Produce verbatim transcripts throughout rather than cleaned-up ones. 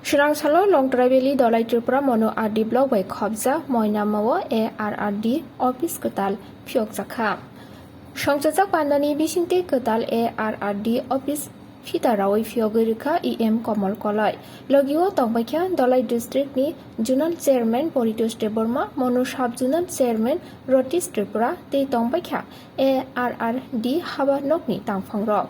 Swrang salo Longtrai Valley Dolai Tripura Monu R D block bai khobjak Moinamao A R R D office kwtal phiyokjakha. Songchajak pandani bisingtwi kwtal A R R D office phita rawi phiyogwi rwkha E M Komol Koloi. Logio tongbaikha Dolai district ni zonal chairman Paritosh Debbarma, Monu sub zonal chairman Rotish Tripura tei tongbaikha A R R D haba nokni tangphangrok.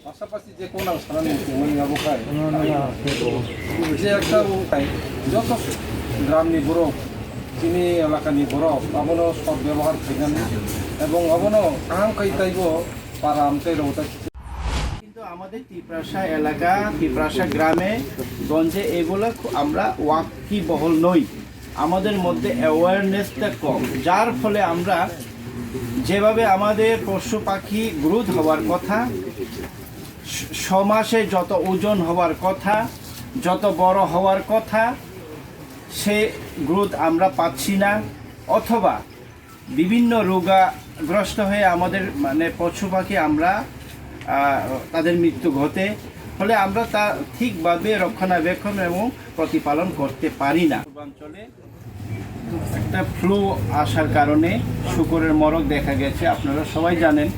Pasapasi je kono sanani tongmani abo khai. Je ekta o khai, joto gramni borok, chini elakani borok, abono sot bebohar khainani, ebong abono kaham khai taibo para amchairok ta. কিন্তু আমাদের তিপ্রাসা এলাকা, তিপ্রাসা গ্রামে, গঞ্জে এগুলো খু-, আমরা ওয়াকিবহল নই। আমাদের মধ্যে অ্যাওয়ারনেসটা কম, যার ফলে আমরা যেভাবে আমাদের পশু পাখি গ্রোথ হওয়ার কথা, ছ-, ছ মাসে যত ওজন হওয়ার কথা, যত বড় হওয়ার কথা, সে গ্রোথ আমরা পাচ্ছি না, অথবা বিভিন্ন রোগাগ্রস্ত হয়ে আমাদের, মানে, পশু পাখি আমরা, আহ, তাদের মৃত্যু ঘটে। ফলে আমরা তা ঠিকভাবে রক্ষণাবেক্ষণ এবং প্রতিপালন করতে পারি না। পূর্বাঞ্চলে একটা ফ্লু আসার কারণে শূকরের মরক দেখা গেছে, আপনারা সবাই জানেন।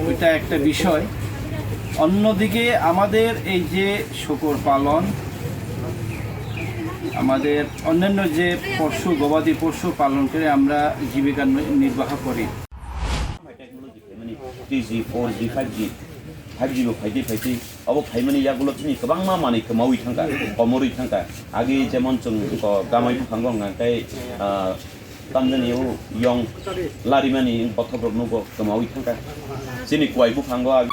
ওইটা একটা বিষয়। অন্যদিকে আমাদের এই যে শূকর পালন, আমাদের অন্যান্য যে পশু, গবাদি পশু পালন করে আমরা জীবিকা নি-, নির্বাহ করি। Technology phaimani three G, four G, five G, five G bo phaidi phaidi, abo phaimani yagulo chini kwbangma manwi kwmawi thangkha, komorwi thangkha. Agi jemon chwng ko gamai buphango hwnka khe, ah, tamjani o yong larimani bothop rok nugo kwmawi thangkha. Chini kwai buphango agi